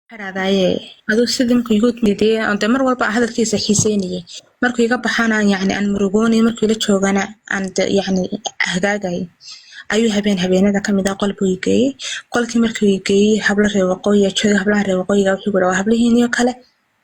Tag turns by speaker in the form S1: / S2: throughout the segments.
S1: Dhahdaye aduu sidii markuu igu diidiyay oo dee mar walba hadalkiisa xiiseynayay, markuu iga baxana yacni aan murugoonay, markuu ila joogana aan yacni hagaagay, ayuu habeen habeenada kamid ah qol buu i geeyey. Qolkii markuu i geeyey, hablo reer waqooyiga joogay. Hablaha reer waqooyiga wuxuu yiri, "Waa hablihiinio kale."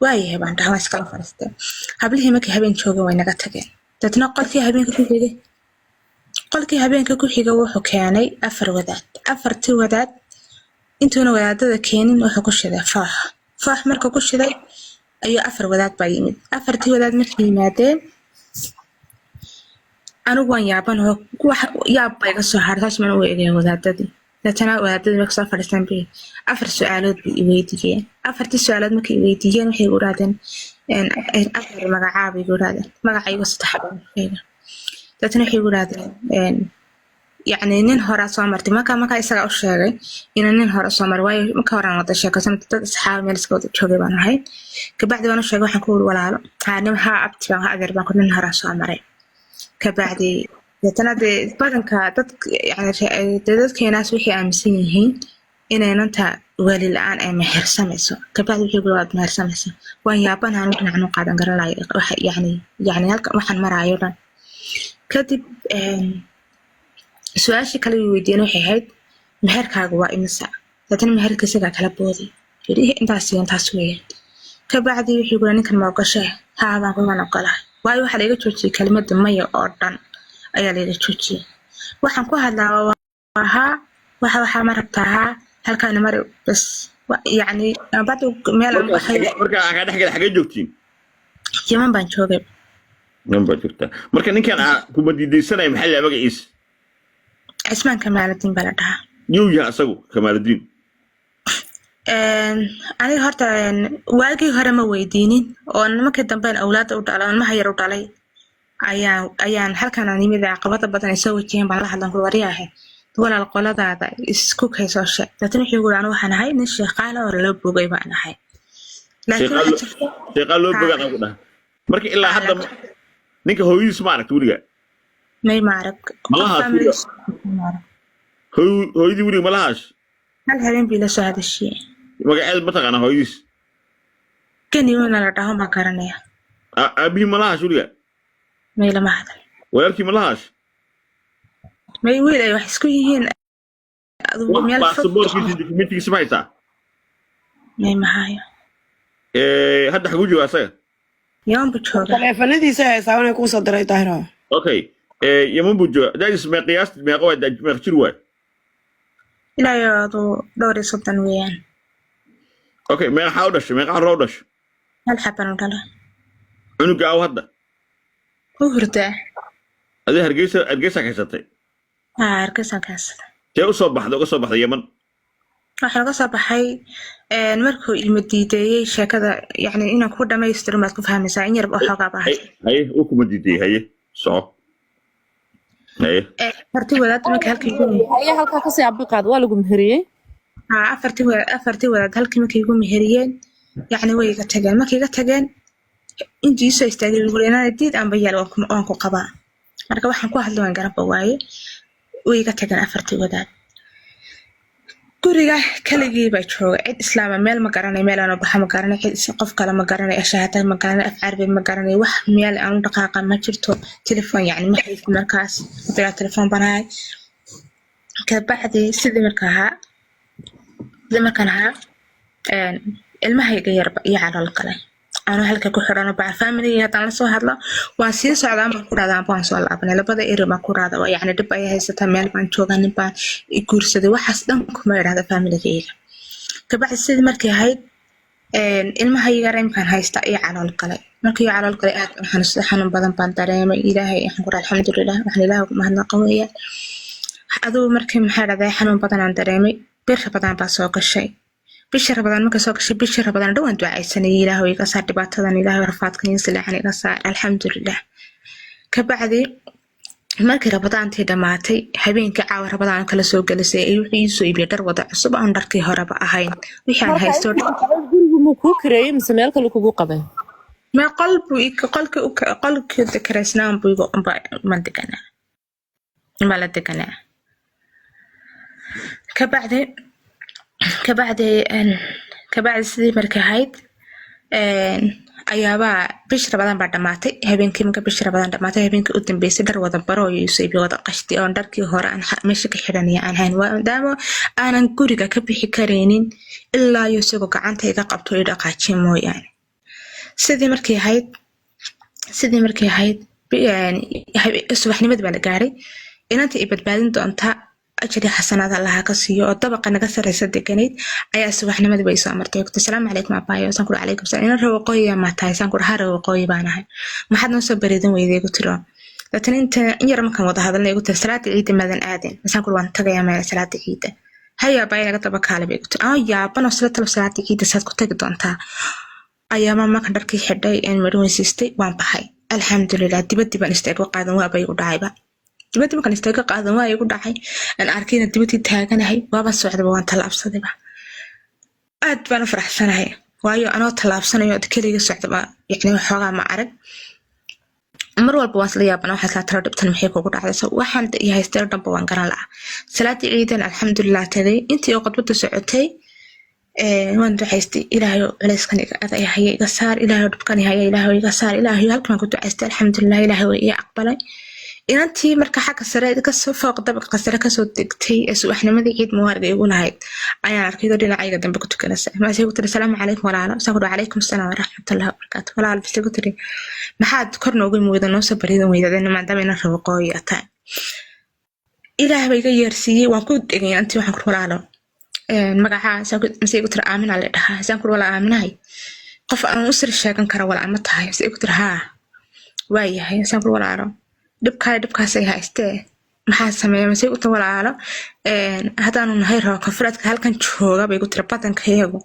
S1: Waayahay baan dhahay, waan iskala fadhiistay. Hablihii markay habeen joogeen way naga tageen. Dadna qolkii habeenka ku xigay wuxuu keenay afar wadaad. Afartii wadaad intuuna wadaadada keenin wuxuu ku shiday foox. Foox markuu ku shiday ayuu afar wadaad baa yimid. Afartii wadaad markay yimaadeen, anigu waan yaaban oo wax yaab ba iga soo haray. Saas maan u eegaya wadaadadii. Deetana wadaadadii markay soo fadhiistaan bay afar su-aalood bay i weydiiyeen. Afartii su-aalood markay i weydiiyeen, waxay igu idhahdeen, afar magacaabay igu idhahdeen. Magacayga saddex baan sheegay. Deetana waxay igu idhahdeen, yacni nin horaa soo martay. Markaa isagaa u sheegay inuu nin hore soo maray, waayo marka horaan wada sheekaysan, dad asxaab meel iska wada joogay baan ahay. Kabacdi waan u sheegay. Waxaan ku uri, "Walaalo, haa nin, haa abti baan, adeer baan ku, nin horaa soo maray." Kabacdi deetana dee badanka dad yani dee dadkeenaas waxay aaminsan yihiin inaynanta wali la-aan ay mehersamayso. Kabacdi wuxuu yiri, "Waad mehersamaysa." Waan yaabanaha, anu dhinacan u qaadan garanayo waxa yacni halka waxaan maraayo dhan. Kadib su-aashii kale i weydiiyeen waxay ahayd, "Meherkaaga waa imisa?" Deetana meherka isagaa kala booday, yidhi, "Intaas iyo intaas weeyaan." Kabacdi wuxuu yiri, "Ninkan ma ogoshay?" "Haa," baan ku, "waan ogolahay." Waayo waxaa laiga joojiyey kelimada maya oo dhan ayaa laiga joojiyey. Waxaan ku hadlaa waa haa. Waxaa ma rabtaa? Haa. Halkaana mari bas. Yacni bacdi meel aan baxay.
S2: Marka aan kaa dhex gala, xagee joogtiin?
S1: Yaman baan joogay.
S2: Yaman baa joogtaa. Marka ninkan aa kuma diidaysanaya, maxaa la magaciisa?
S1: Cismaan Kamaaludiin baa la dhahaa.
S2: Yuu yahay asagu, Kamaaludiin?
S1: Aniga horta waagii hore ma weydiinin oo markii dambe awlaadda u dhalay, ilmaha yar u dhalay, ayaan halkan aan yimid, caqabada badan ay soo wajaheen baan la hadlan ku, "Waryaahe walaal, qoladaada isku kaysoo sheeg." Laakiin wuxuu yiri, "Anigu waxaan ahay nin sheeqaala oo loo bogay baan ahay." Laakiin waxaa jirta
S2: Sheeqaa loo bogaan aan ku dhaha. Marka ilaa hadda ninka hooyadiis ma aragta weliga?
S1: May, ma arag.
S2: Malahaas
S1: Qof
S2: weliga?
S1: family ma arag.
S2: Hooyadii weliga malahaas?
S1: Hal habeen bii la soo hadashiyey.
S2: Magaceed ma taqaanaa hooyadiis?
S1: Geni wana la dhaho baan garanaya.
S2: Aabihii malahaas weliga?
S1: May, lama hadal.
S2: Walaalkii malahaas?
S1: May, wiil ay wax isku yihiin adigu meel fog.
S2: Baasaboorkiisa, dokumentigiisa ma haysaa?
S1: May, mahayo.
S2: Hadda xaguu jooga asaga?
S1: Yaman buu joogaa.
S3: Taleefanadiisa haysaa, inay kuu soo diray, Daahiro.
S2: Okay, Yaman buu jooga. Da'diis mee qiyaasti meeqa waay? Meeqa jir waay?
S1: Ilaa iyo aduu dhowr iyo 30 weeyaan.
S2: Okay, meeqa u dhashay? Meeqa carruur u dhashay?
S1: Hal xaban u dhala.
S2: Cunuga aw hadda?
S1: U hurdaa.
S2: Adii Hargeysa kaysatay?
S1: Haa, Hargeysaan kaasada.
S2: See u soo baxday, uga soo baxday Yaman?
S1: Waxaa laga soo baxay markuu ilmo diideeyey sheekada, yacni inaan ku dhamaystirin baad ku fahmaysaa in yarba oo xoogaa baa.
S2: Haye, uu kuma diidayey. Haye, soco, haye.
S1: Afartii wadaad markii halkii igu
S4: Haye, halkaa kasii abiqaad, waa lagu meheriyey?
S1: Haa, afartii wadaad halkii markay igu meheriyeen, yacni way iga tageen. Markay iga tageen, intii isoo istaagay igu yiri, "Inaad diid aanba yaal, waan ku qabaa." Marka waxaan ku hadlay waan garanba waaye. Way iga tageen afartii wadaad. Guriga kaligii baa jooga, cid islaama meel ma garanay, meel aan u baxa ma garanay, cid qof kale ma garanay, shahaada ma garanay, af carabi ma garanay, wax meel aan u dhaqaaqa ma jirto. Telefoon yacni ma haysto markaas, bilaa telefoon baan ahay. Kabacdi sidii markaan ahaa, ilmahayga yarba iyo calool galay anuu halka ku xidhano baca. Familiga haddaan lasoo hadlo, "Waan sii socdaa" baan ku dhahdaa, amba "Waan soo laabanay." Labada eri baan ku dhahda waa yacni dhib ayay haysataa, meel baan joogaa, nin baan i guursaday, waxaas dhan kuma idhahda familigayga. Kabacdi sidii markay ahayd, ilmahayga yar imkaan haysta iyo calool galay. Markii ii calool galay, aad u xanuunsaday, xanuun badan baan dareemay. Ilaahay waxaan ku dhahay, alxamdulilah, waxaan Ilaahay ugu mahadnaqa weeyaan. Adugu markii maxaa dhahday, xanuun badan aan dareemay, bir Rabadaan baa soo gashay. Bishii Rabadaan markay soo gashay, bishii Rabadaan dhan waan ducaysanayay, "Ilaahu iga saar dhibaatadan, Ilaahu rafaadkan iyo sileecan iga saar." Alxamdulilah, kabacdi markii Rabadaantii dhammaatay, habeenkii caawa Rabadaan kala soo gelisay, ay wuxuu ii soo iibiyay dhar wada cusub aan dharkii horeba ahayn, wixii aan
S4: Marka
S1: haysto dhan.
S4: Gurigu muu kuu kareeyey mise meel kale kugu qabay?
S1: Ma, qol buu qolkii dekereysnaan buu igu ma deganaa, ma la deganaa. Kabacdi Kabacdi sidii markay ahayd, ayaabaa bish Rabadaan baa dhamaatay. Habeenkii marka bish Rabadaan dhamaatay, habeenkii u dambeysay dhar wada baro oo iisoo wada qashti oon dharkii hore aan meesha ka xidhanaya aan hayn, maadaama aanan guriga ka bixi karaynin ilaa iyo isagoo gacanta iga qabto i dhaqaajiya mooyaane. Sidii markay ahayd, subaxnimadii baa la gaaray. Inanta i badbaadin doonta, ajri xasanaad Allaha ka siiyo, oo dabaqa naga sareysa deganayd, ayaa subaxnimadii bay soo martay. Ogta, "Asalaamu calaykum abaayo." Saan kuri, "Calaykum salaam." "Inan reer ma tahay?" Saan kuri, "Haa, reer waqooyi baan ahay." "Maxaad noo soo bareedan weyday?" igu tiro. Dabeetana inta in yar markaan wada hadalnay, igu tiri, "Salaada ciidda maadan aadin?" Saan kuri, "Waan tagayaa meel salaada ciidda." "Haya abaayo, naga daba kaale," bay igu tiri. Anoo yaabanoo sila talo salaada ciidda saad ku tagi doontaa, ayaama markaan dharkii xidhay een marin weysiistay, waan baxay. Alxamdulilah, dibadii baan istaago, qaadan waaba igu dhacayba. Dibadii markaan istaago, qaadan waa igu dhacay, aan arkayna dibadii taaganahay, waaba socdaba, waan tallaabsadayba. Aad baan u faraxsanahay, waayo anoo tallaabsanayo keliga socdaba, yacni waxoogaa ma arag. Mar walba waan isla yaabana, waxaan islaa, talo dhibtan maxay kugu dhacday? So waxaan iyo haystay oo dhanba waan garan lahaa. Salaadii ciidan alxamdulilah tagay. Intii oo khudbada socotay, waan ducaystay: "Ilaahayo, culeyskan iga aday haya iga saar. Ilaahayo, dhibkan haya, ilaahayo iga saar, ilaahayo." Halkan baan ku ducaystay. Alxamdulilah, ilaahay waa ii aqbalay. Inantii marka xagga sare kasoo fooq dabaqa sare kasoo degtay ee subaxnimadii ciid mubaarag igu lahayd ayaan arkay oo dhinacayga dambe ku tukanaysa. Maasay ku tiri, "Asalaamu calaykum walaalo." Saan ku "Calaykum asalaam waraxmatullahi wabarakaatu walaalo." Bise ku tiri, "Maxaad kor noogu weyda, noo soo baridan weydadeen, maadaama inan rabo qooyi tahay?" Ilaah ba iga yeersiiyey. Waan ku dhegay inantii. Waxaan ku, "Walaalo, magacaa?" Mise igu tiri, "Aamina la dhahaa." Saan kuri, "Walaa aaminahay, qof aan u sir sheegan kara walaa ma tahay?" Mise igu tiri, "Haa." "Waayahay." Saan kuri, "Walaalo, dhibkaay dhibkaasay haystee, maxaa sameeya?" Mise igu tiri, "Walaalo, haddaanu nahay raba koonfureedka halkan jooga," bay igu tiri, "badankayagu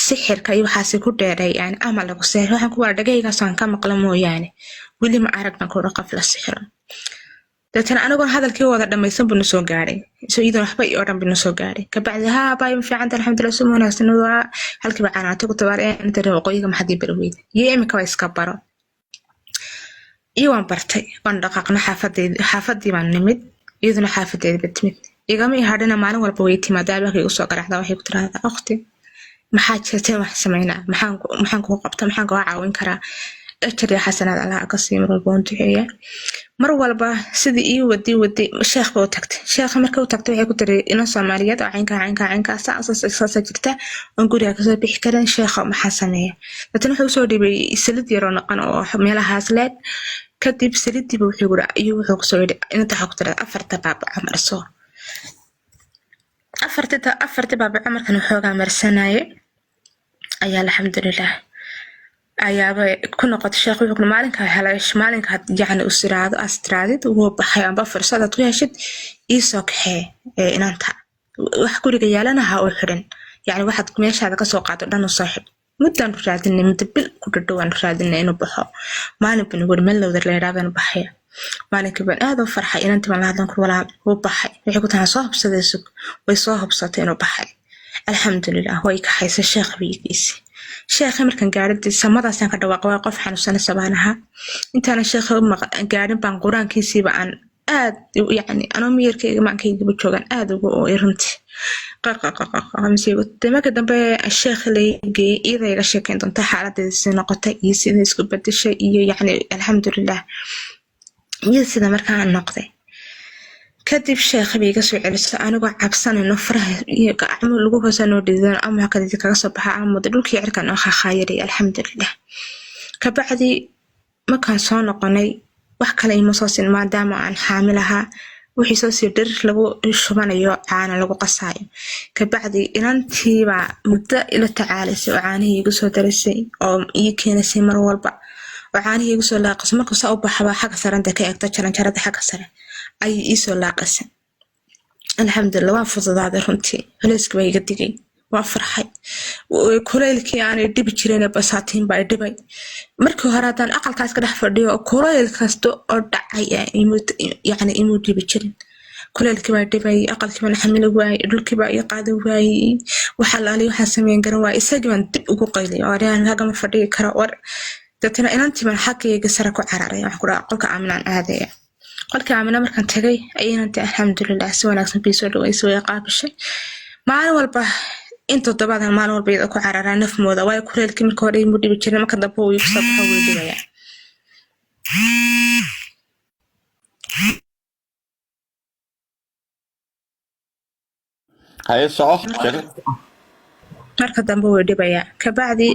S1: sixirka iyo waxaasi ku dheereeyaan ama lagu seexo." Waxaan ku waa dhagaygaas aan ka maqla mooyaane, weli ma arag baan kuhi qof la sixiro. Deetana anigoon hadalkii wada dhamaysan buu nusoo gaadhay, so iyadoon waxba ii odhan buu nusoo gaadhay. Kabacdi, "Haa baay, ma fiicanta? Alxamdulilah, suma wanaagsan." Waa halkiiba canaatay ku tabaar inta reer waqooyiga, maxaad ii bari weyda? Iyo imika waa iska baro iyo waan bartay. Waan dhaqaaqna, xaafadeedi xaafadii baan nimid, iyaduna xaafadeedi ba timid. Igama i hadhina, maalin walba way timaadaa, albaabka igu soo garaacdaa. Waxay ku tiraahdaa, "Waqti maxaa jirtay? Wax sameynaa? Maxaan kugu qabta? Maxaan kuga caawin karaa?" Ajar iyo xasanaad Allah ka siiyo. Mar walba waan duceeyaa. Mar walba sidii ii wadi wadi, sheekh ba u tagtay. Sheekha marka u tagtay, waxay ku tiri, "Ina Soomaaliyeed oo caynka caynka caynka saasa jirta oon guriga kasoo bixi karin, sheekha maxaa sameeya?" Deetana wuxuu usoo dhibay salid yaroo noqon oo meelahaas leeg. Kadib salidiiba wuxuu yiri iyo wuxuu kusoo yidhi, inta waxaa ku tiri, "Afarta baabaco marso." Afarta baabaco markan waxoogaa marsanaye ayaa alxamdulilah ayaaba ku noqotay. Sheekh wuxuu kuri, "Maalinka helesh, maalinka yacni usiraado astiraadid wuu baxay amba fursad aad ku heshid, iisoo kaxee ee inanta. Wax guriga yaalana ha u xidhin, yacni waxaad meeshaada kasoo qaado dhan u soo xidh." Muddaan raadinay, muddo bil ku dhadhowaan raadinay inuu baxo. Maalin buu nagu yiri, meel lowdar la yidhaahdo inuu baxaya. Maalinkii baan aad u farxay. Inantii baan la hadlan kur, "Walaal, wuu baxay." Waxay ku tahay, "Soo hubsaday, sug." Way soo hubsatay inuu baxay. Alxamdulilah, way kaxaysay, sheekh bay geysay. Sheekha markaan gaadhay, samadaasaan ka dhawaaqay, waa qof xanuunsanaysa baan ahaa. Intaana sheekha u gaadhin baan qur-aankiisiiba aan aad, yacni anoo miyirkayga maankaygaba joogaan, aad ugu ooyay runtii. Qaqaqaqaqamasiibo. Marka dambe sheekha la geeyey, iyada iga sheekeyn doonta xaaladeeda si noqotay iyo sida isku bedeshay iyo yacni alxamdulilah iyo sida markaan noqday. Kadib sheekha bay iga soo celisay anigoo cabsanayno, faraha iyo gacmo lagu hoosa noo dhidan ama kadib kaga soo baxa ama dhulkii cirkan oo khakhaayarey. Alxamdulilah, kabacdi markaan soo noqonay, wax kale ima soo siin, maadaama aan xaamil ahaa. Wixii soo sii dhir lagu shubanayo, caana lagu qasaayo. Kabacdi inantiibaa muddo ila tacaalaysay oo caanihii igu soo darisay oo ii keenaysay mar walba oo caanihii igu soo laaqasay. Markuu saa u baxaba, xagga saranta ka eegto, jaranjarada xagga sare ayay iisoo laaqasay. Alxamdulilah, waan fududaaday runtii, culayska baa iga digay, waa farxay. Kulaylkii aanay dhibi jirin basaatiin baa dhibay markii hore. Haddaan aqalkaas ka dhex fadhiyo, kulayl kasta oo dhacay yacni imuu dhibi jirin. Kulaylkii baa dhibay, aqalkii baan xamili waayey, dhulkii baa ii qaadi waayey, waxa laali waxaan sameyn garan waayey. Isagii baan dib ugu qaylay oo araan hagama fadhiyi karo war. Deetana inantii baan xaggayga sare ku cararay. Waxaan ku dhahaa, "Qolka Aaminaan aadaya." Qolkii Aamina markaan tagay, ayay inantii alxamdulilah si wanaagsan bii soo dhaweysay, way qaabishay. Maalin walba In toddobaadkan maalin walba iyada ku cararaa nafmooda, waayo kuleelkii marka hore imu dhibi jirin, marka dambe uu igu soo baxo wuu dhibayaa.
S2: Haye, soco sheeko.
S1: Marka dambe wuu dhibayaa. Kabacdi